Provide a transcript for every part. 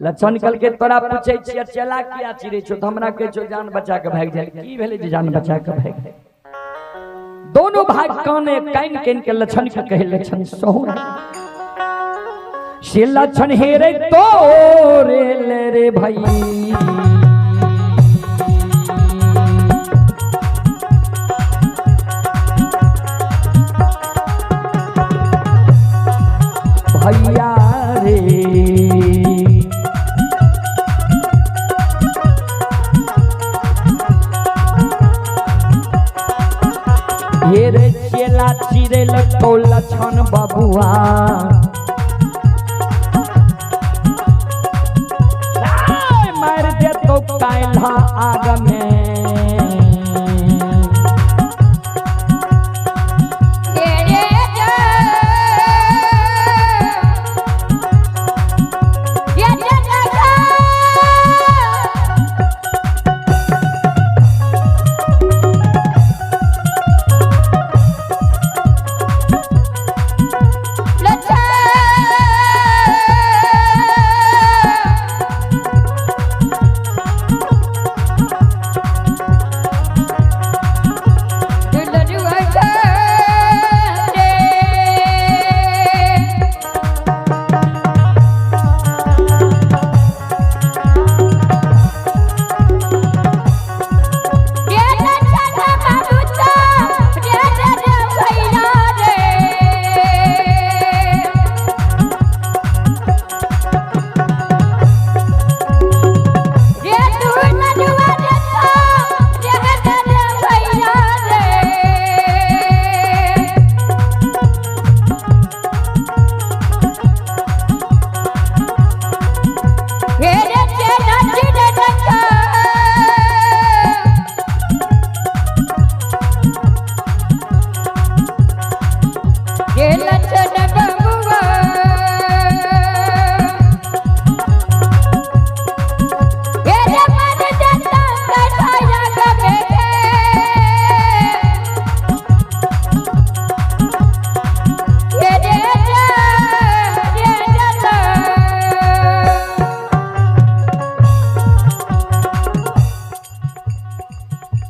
लक्षण कल के तोरा पूछे छियै चेला किया चिरै छौ, त हमरा कहै छौ जान बचा के भागि जाय। की भेलै जे जान बचा के भागि गेल? दोनों भाई काने कान कान के लक्षण के कहे लक्षण सहु से लक्षण हेरे तोरे ले रे भाई। भैया रे हे रे चेला चिरे लगो लक्षण बबुआ, मार दे तो काल्हा आग में।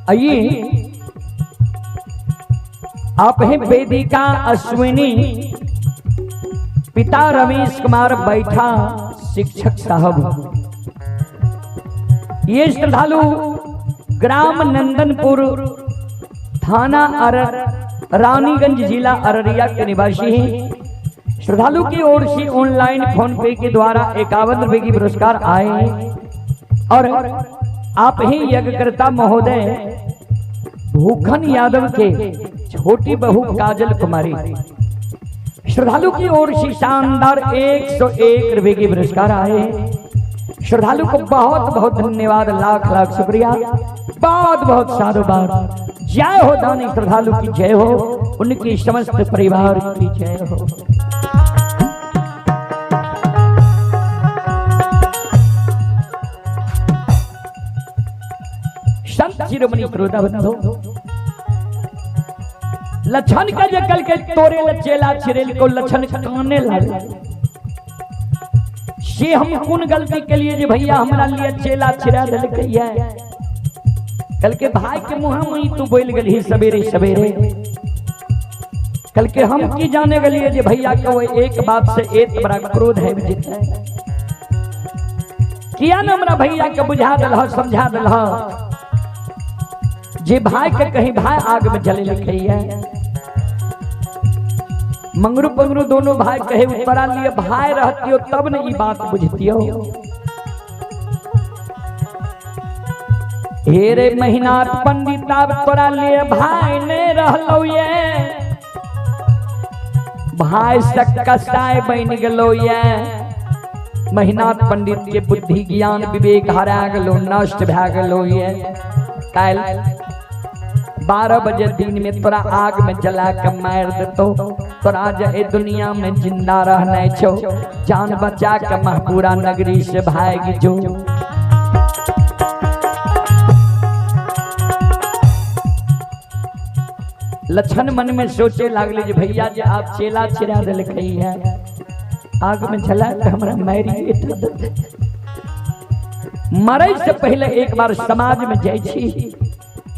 आइए आप हैं वेदिका अश्विनी, पिता रमेश कुमार बैठा शिक्षक साहब। ये श्रद्धालु ग्राम नंदनपुर थाना रानीगंज जिला अररिया के निवासी हैं। श्रद्धालु की ओर से ऑनलाइन फोन पे के द्वारा 51 रुपए की पुरस्कार आए और आप ही यज्ञकर्ता महोदय भूखन यादव के छोटी बहू काजल कुमारी। श्रद्धालु की ओर से शानदार 101 रुपए के पुरस्कार आए। श्रद्धालु को बहुत बहुत धन्यवाद, लाख लाख शुक्रिया, बहुत बहुत साधुवाद। जय हो दानी श्रद्धालु की जय हो, उनकी समस्त परिवार की जय हो। संत शिरोमणि श्रोता बंधु, लक्षण के जे कल के तोरे लचेला छिरेल को लक्षण काने लागे से हम कोन गलती के लिए जे भैया हमरा लिए चेला छिरा देलकै है। कल के भाई के मुंह में तू बोल गेलही सवेरे सवेरे, कल के हम की जाने गेलिए जे भैया के वो एक बात से एक बड़ा क्रोध है जित किया न हमरा भैया के बुझा दिल समझा दिल जे भाई के कहीं भाई आग में जले लिखे है। मंगरू पंगरू दोनों भाई कहे उतरा लिए भाई रहती हो तब न ये बात बुझती हो। हे रे महीना पंडित अब तोरा लिए भाई ने रहलो ये, भाई से कसाई बन गलो ये। महीना पंडित के बुद्धि ज्ञान विवेक हरा गलो, नष्ट भा गलो ये। काल 12 बजे दिन में तोरा आग में जला के मार देतो, तोरा जे दुनिया में जिंदा रहना छो, जान बचा के महपूरा नगरी से भाग जो। लक्षण मन में सोचे लागले जे भैया जे आप चेला छिरा देलकै है, आग में जला के हमरा मारि देतै। मरे से पहले एक बार समाज में जाइ छी,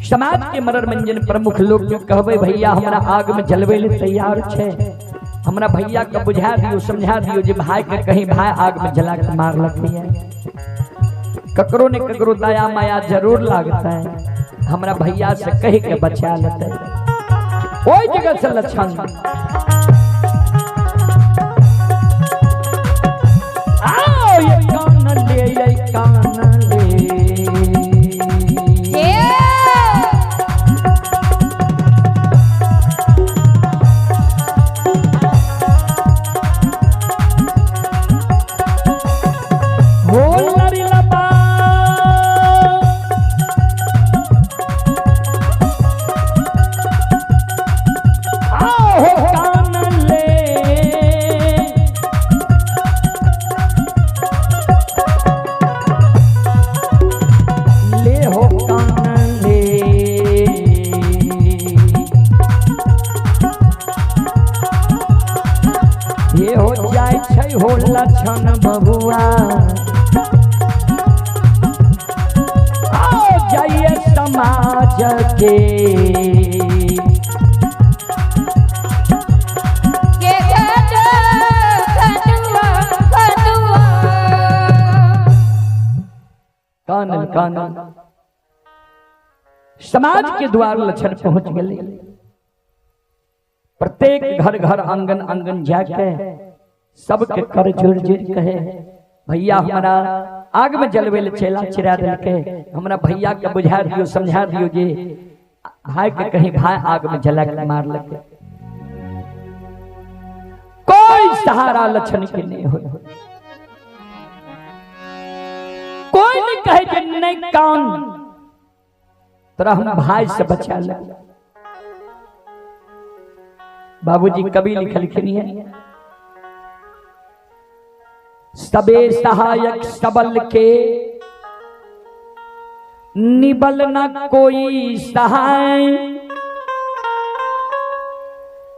समाज के मरर मंजन प्रमुख लोग के कहबै भैया हमरा आग में जलबै ले तैयार छै, हमरा भैया के बुझा दियो समझा दियो जे भाई के कहीं भाई आग में जला के मारलक है। ककरो ने ककरो दया माया जरूर लागता है, हमरा भैया से कह के बचा लेते। ओई जगह से लक्षण आओ ये कान ले, ये कान ले, ये हो जाए छै हो लक्षण बबुआ, आओ जाइए समाज के कानन कानन समाज के द्वार लक्षण पहुंच गए। प्रत्येक घर घर आंगन आंगन जाके सबके कर जोड़ जोड़ कहे भैया हमारा आग में जलवे ले चेला चिरा दिल के, हमरा भैया के बुझा दियो समझा दियो जे भाई के कहीं भाई आग में जला के मार लगे। कोई सहारा लक्षण के नहीं हो, कोई नहीं कहे कि नहीं कान तोरा हम भाई से बचा ले। बाबूजी कभी लिखलखिन है सबे सहायक सबल के निबल न कोई सहाय,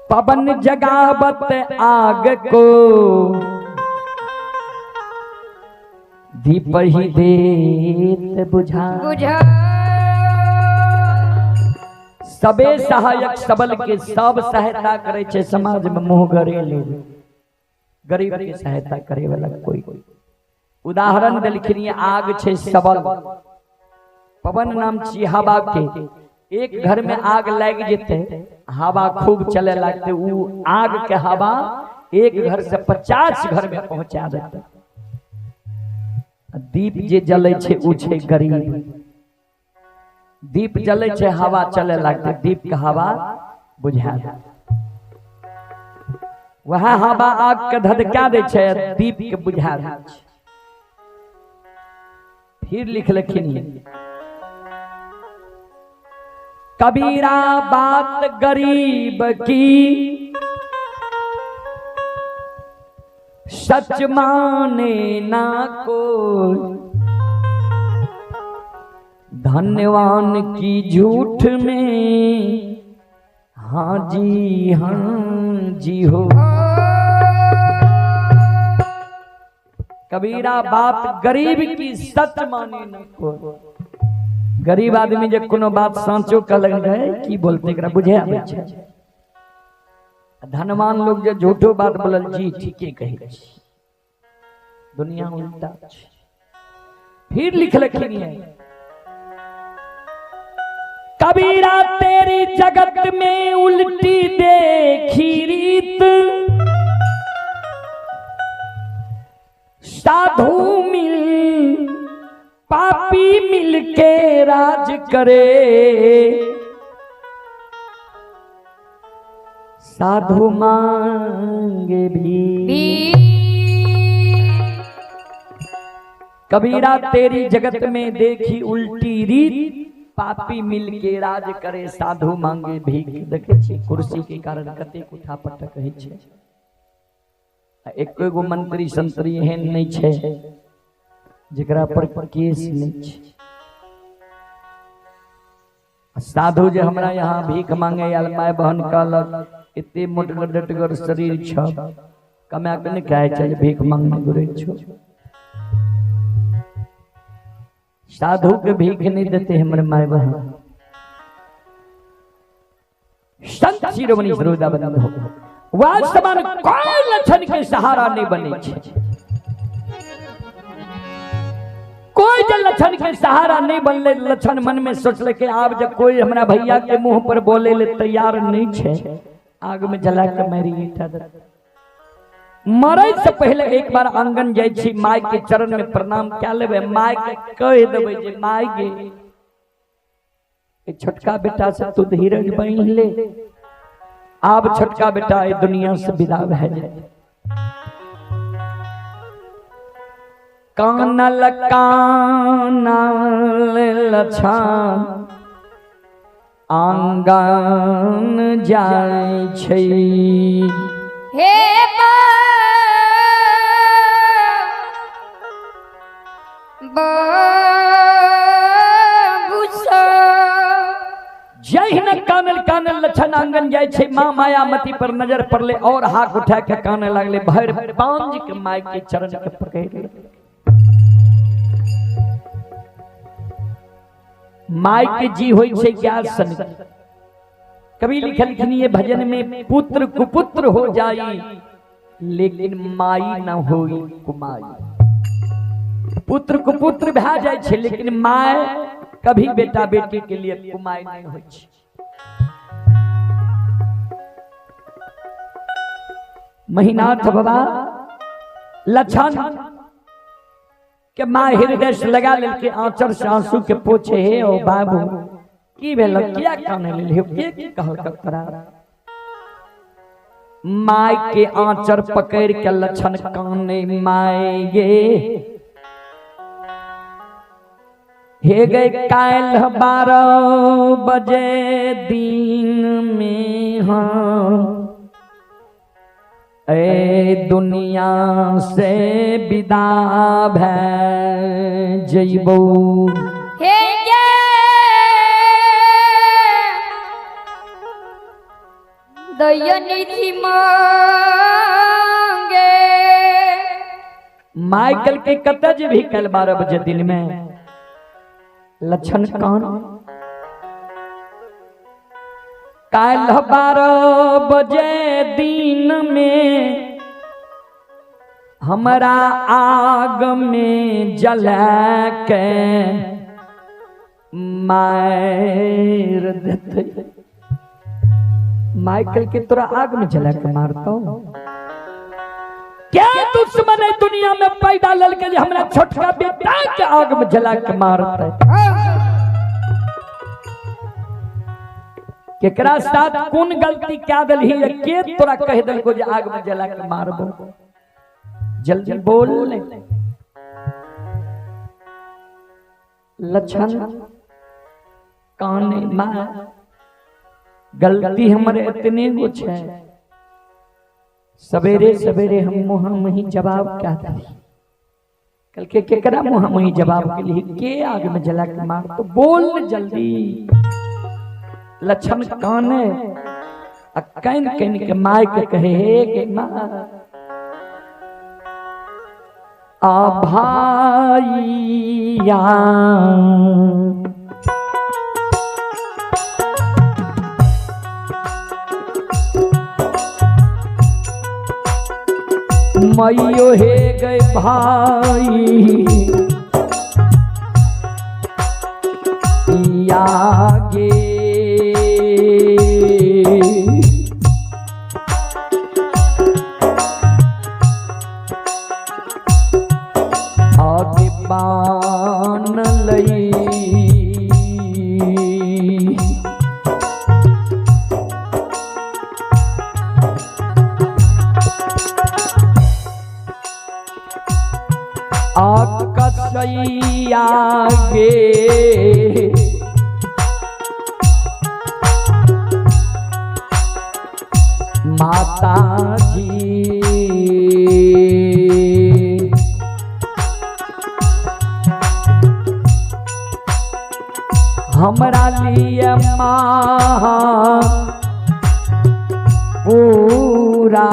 पवन जगावत आग को दीप ही देत बुझा। सबे सहायक सबल के सब सहायता करे छे समाज में, मुंह गरेलू गरीब के सहायता करे वाला कोई। उदाहरण देलखिन आग छे सबल, पवन नाम छी हवा के, एक घर में आग लाग जेते हवा खूब चले लगते, उ आग के हवा एक घर से 50 घर में पहुंचा देते। दीप जे जले छे उ छे गरीब, दीप जले छे हवा चले लगते, दीप के हवा बुझा दे, वह हवा आग के धधका दे छे, दीप के बुझा दे। फिर लिखलखिन कबीरा बात गरीब की सच माने ना कोई, धनवान की झूठ में हाँ जी हाँ जी हो। कबीरा बात गरीब की सच माने न कोई। गरीब आदमी जे कोनो बात सांचो कहलक रहे की बोलते एकरा बुझे आबै छै। धनवान लोग जे झूठो बात बोलल जी ठीके कहै छी, दुनिया उल्टा छै। फिर लिखलखिन कबीरा तेरी जगत में उल्टी देखी रीत, साधु मिल पापी मिल के राज करे, साधु मांगे भी। कबीरा तेरी जगत में देखी उल्टी रीत, पापी मिल के राज करे, साधु मांगे भीख। देखे छी कुर्सी के कारण कतेक उठा पटक होइ छै। एको गो मंत्री संतरी एहन नहीं छै जेकरा पर केस नहीं छै। साधु जे हमरा यहाँ भीख मांगे आयल, my बहन कहलक एते मोटगर डटगर शरीर छ, कमा के नहि खाइ छै, भीख मांगने घुरै छौ। साधु के भीख नहीं देते हमर माय बहन। संत शिरोमणि श्रोता बंधु वह समान कोई लक्षण के सहारा नहीं बने छे। कोई जे लक्षण के सहारा नहीं बनले, लक्षण मन में सोचले के आब जब कोई हमरा भैया के मुंह पर बोले ले तैयार नहीं छे, आग में जला के मारी ईटा दे। मरे से पहले एक बार आंगन जाय छी, my के चरण में प्रणाम क्या लेबे, my के कह देबे जे my गे छोटका बेटा से तू धीरज बन ले, आब छोटका बेटा ए दुनिया से विदा भए जाए। कानल कानल लछन आंगन जाय छै। हे जहिना कानल कानल लछन आंगन जाय छै, माँ मायामती पर नजर पड़ले और हाथ उठा के काने लागले, भर पांज के my के चरण के पकड़ ले। My के जी होई छै क्या सन। कवि लिखलखिन ये भजन में पुत्र कुपुत्र हो जाई लेकिन माई न होई कुमाई। पुत्र कुपुत्र भा जाय छै लेकिन my कभी बेटा बेटी के लिए कुमाई नहीं होई छै। महिनाथ बाबा लछन के माँ हृदय से लगा लेके आंचर से आंसू के पोछे, हे ओ बाबू की भेल, किया काने लेल, के की कहलक तोरा? My के आंचर पकड़ के लछन काने, my गे हे गए काल 12 बजे दिन में हाँ ए दुनिया से विदा भै जइबो। हे गे दयानिधि मांगे। माइकल के कत जे भी कल 12 बजे दिन में लछन कान काल 12 बजे दिन में हमरा आग में जला के मार देते। माइकल के तोरा आग में जला के मारतो। क्या दुश्मन है दुनिया में पैदा ललके जे हमरा छोटका बेटा के आग में जला के मारते। केकरा साथ कौन गलती क्या दलही, के तोरा कह दलको जे आग में जला के मारबो? जल्दी बोल। लछन काने मां गलती हमारे इतने कुछ है, सवेरे सवेरे हम मुहा मुही जवाब क्या दी कल के केकरा मुहा मुही जवाब के लिए के आग में जला के मार तो बोल जल्दी। लछन काने आ can can के my के कहे हे के मां आ भाईया मैयो हे गए भाई आगे आगे पान लई आकसैया गे माता जी हमरा लिए माँ पूरा